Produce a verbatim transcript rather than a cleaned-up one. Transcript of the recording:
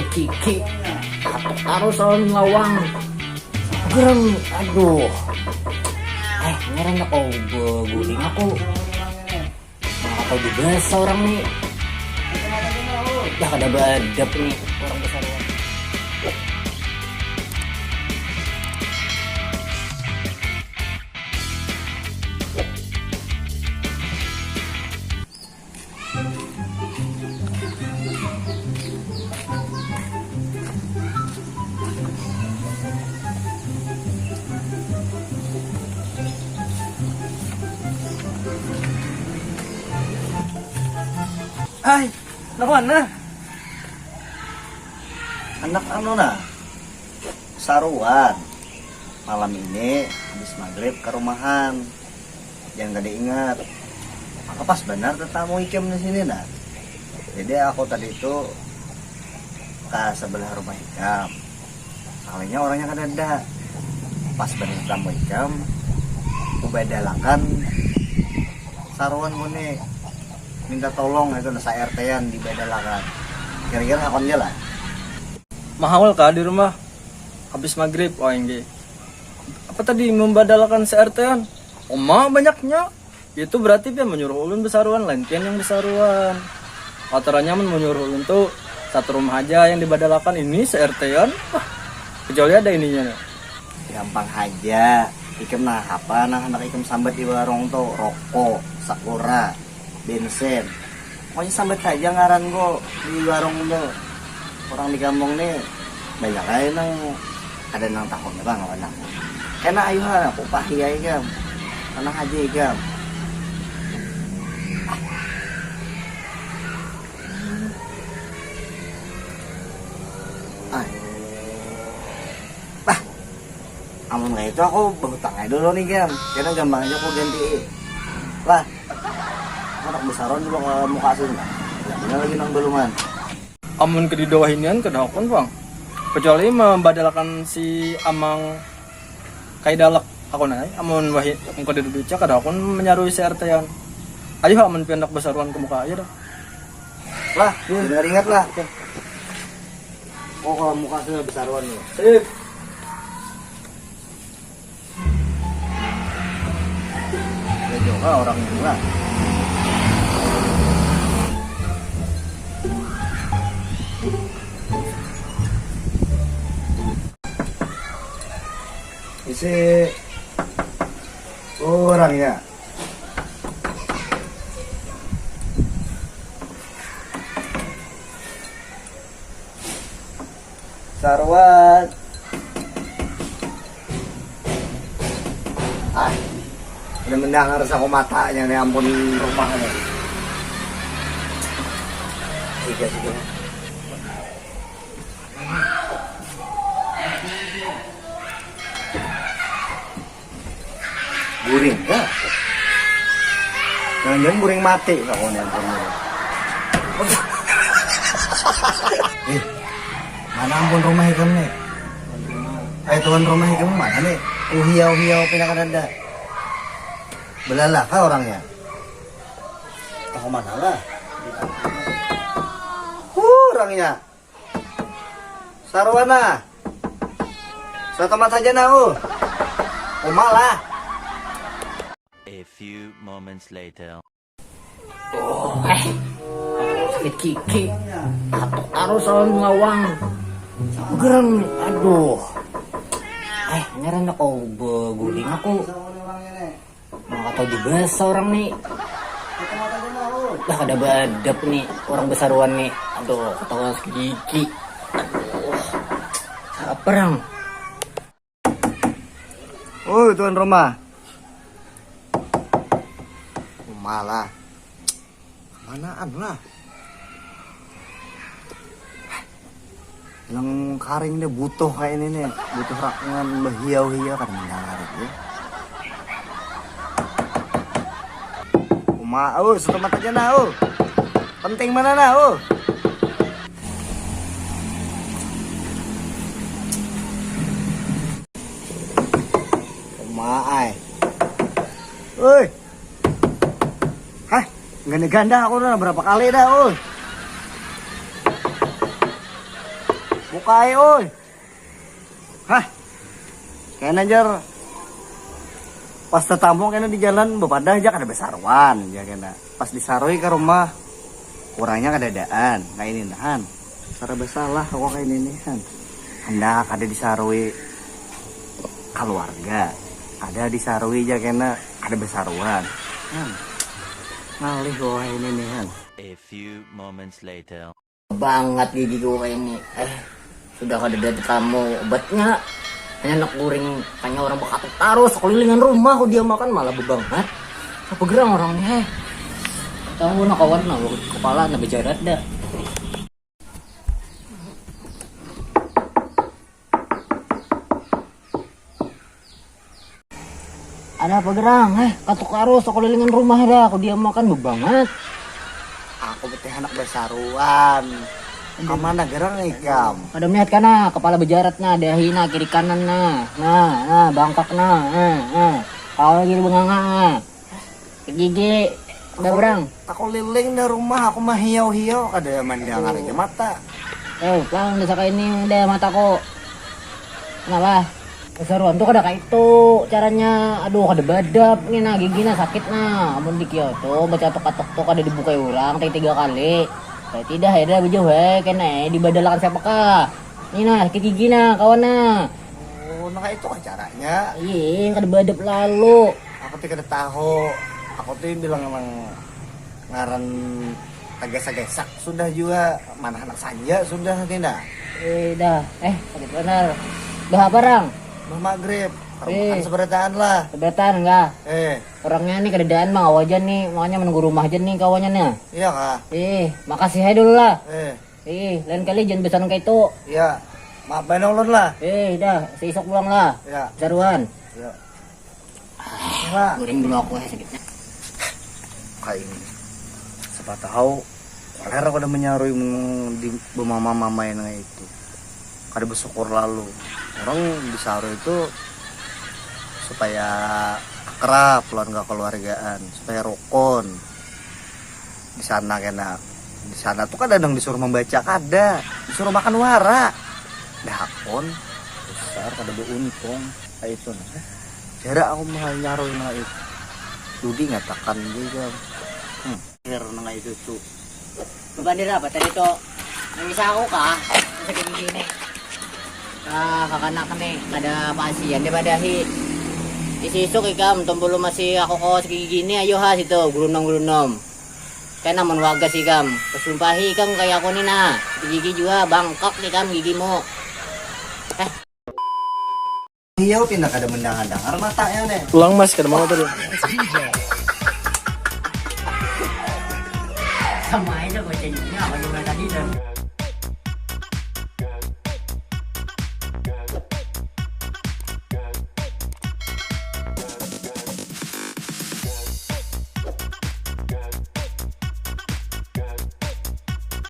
Kiki, atuk tarus lawan lawang. Gerem, aduh. Eh, ngerem kau beguling aku. Nah, atau dibahas orang nih. Dah kada beadab nih orang besar. Hai, nak mana? Anak anu nah, saruan. Malam ini habis maghrib ke rumahan. Jangan kada ingat. Maka pas benar tetamu ikam di sini nah. Jadi aku tadi itu ke sebelah rumah ikam. Soalnya orangnya kada ada. Pas benar tetamu ikam, kubadalakan saruan muni minta tolong itu nasa R T-an dibadalakan. Kira-kira hakon je lah. Mahaul kah di rumah habis maghrib? Oh, inggih. Apa tadi membadalakan se-R T-an? Oma banyaknya. Itu berarti pian menyuruh ulun besaruan, lain pian yang besaruan. Aturannya mun menyuruh ulun tuh satu rumah aja yang dibadalakan, ini se-R T-an. Wah, kecuali ada ininya. Gampang aja. Ikam nah apa nah hendak ikam sambat di warung tuh? Rokok, sakura, bensin. Pokoknya sambat saja ngaran kok di warung tuh. Orang di kampung nih banyak aja nang ada nang tahu nih bang lawan aku. Kena ayu lah aku pahi aja ikam. Tenang aja ikam. Ah. Bah, amun kayak itu aku berhutang aja dulu nih ikam. Kena gampang aja aku ganti. Lah, anak besaron juga ke muka sini. Yang benar lagi nang duluan. Amun ke di bawah inian kada hakun pang. Kecuali membadalkan si amang kai dalek. Aku nai, amun wahi muka di duduca kada hakun menyarui si R T-an. Ayo amun pian handak besaruan ke muka aja dah. Lah, dengar ingat lah. Oh, kalau muka sudah besaruan nih. Sip. Ada juga orang yang lah. Isi orangnya. Sarwat. Ah, udah mendengar saku matanya nih, ampun rumah nih. Tiga tiga. Guring kah? Jangan-jangan guring mati kah kau nih, ampun. Eh, mana ampun rumah ikam nih? Eh, tuan rumah ikam mana nih? Uhiau-uhiau pina kada ada. Belalah kah orangnya? Tahu mana lah? Huh, orangnya. Sarwana. Satamat saja nah, uh. Uma lah. A few moments later. Oh, eh. Sakit kiki. Atuk tarus lawan lawang. Gerem, aduh. Eh, nyaran kau beguling aku. Mau kata juga seorang nih. Dah kada beadab nih orang besaruan nih. Aduh, ketawa gigi. Aduh. Apa rang? Oh, tuan rumah. Rumah lah. Manaan lah. Yang karing deh butuh kayak ini nih, butuh rakungan behiau-hiau kan mendengar itu. Uma, oh, selamat aja nah, oh. Penting mana nah, oh. Uma, ai. Oi. Hah? Ganda-ganda aku udah berapa kali dah, oh. Bukai oi. Hah? Kena jar. Pas tetamu kena di jalan bepadah aja kada besaruan aja kena. Pas disarui ke rumah kurangnya kada adaan kayak ini nahan. Cara bersalah kok kayak ini nih kan. Hendak ada disarui keluarga, ada disarui aja kena ada besaruan. Kan. Ngalih wah ini nih kan. A few moments later. Banget gigi gue ini. Eh, sudah kada ada tamu obatnya. Hanya nak guring, hanya orang bakatuk terus kelilingan rumah kok dia makan malah bebangat. Apa gerang orangnya? Eh, tahu nak kawan nak kepala nak bejarat dah. Ada apa gerang? Eh, katuk arus kelilingan rumah dah. Aku diam makan bebangat. Aku betih anak besaruan. Kemana gerang ikam? Ada melihat kana kepala bejarat nah, dahi nah, kiri kanan nah. Nah, nah, bangkak nah. Nah, nah. Kau lagi benganga nah. Gigi beberang. Aku liling dah rumah, aku mah hiau-hiau kada mandangar aja mata. Eh, pulang dah saka ini dah mataku. Nah lah. Keseruan tuh kada kayak itu caranya. Aduh, kada badap nih nah, gigi nah sakit nah. Amun di Kyoto bacatok-katok tuh kada dibukai orang tiga tiga kali. Kayak tidak ya dah bujur heh kena eh dibadalakan siapa kah? Nih nah, sakit gigi nah kawan nah. Oh, nah kayak itu kan caranya. Iya, kada badap lalu. Aku tuh kada tahu. Aku tuh bilang emang ngaran tagasa-gasak sudah juga mana anak saja sudah tidak. Eh dah, eh sakit benar. Dah apa rang? Dah maghrib. Rumah kan seberataan lah. Seberataan enggak? Eh. Orangnya nih kedadaan mang awajan nih, makanya menunggu rumah aja nih kawannya nih. Iya kah? Eh, makasih aja dulu lah. Eh. Eh, lain kali jangan besaran kayak itu. Iya. Maaf bae ulun lah. Eh, dah, seisok pulang lah. Iya. Saruan. Iya. Lah. Goreng dulu aku ya sakitnya. Kayak ini. Siapa tahu koler kada menyarui di mama-mama yang itu. Kada bersyukur lalu. Orang disarui itu supaya akrab, keluarga keluargaan, supaya rukun. Di sana kena di sana tuh kada nang disuruh membaca kada disuruh makan wara dah akun besar kada beruntung kayak itu nah cara aku mah nyaru nah itu Dudi ngatakan juga hmm akhir nang itu tuh Bapak Dira apa tadi tuh nangis aku kah sakit gini ah kakanak nih ada pasien dia padahi isi isuk ikam tumpulu masih aku kau sakit gini ayo ha situ gurunum gurunum Kena mun wagas ikam, pesumpahi ikam kaya aku ni nah, gigi jua bangkok ikam gigimu. Eh. Iya pina kada mendangar-dangar matanya nih. Pulang mas, kada mau tadi. Sama aja bocah ini apa juga tadi dah.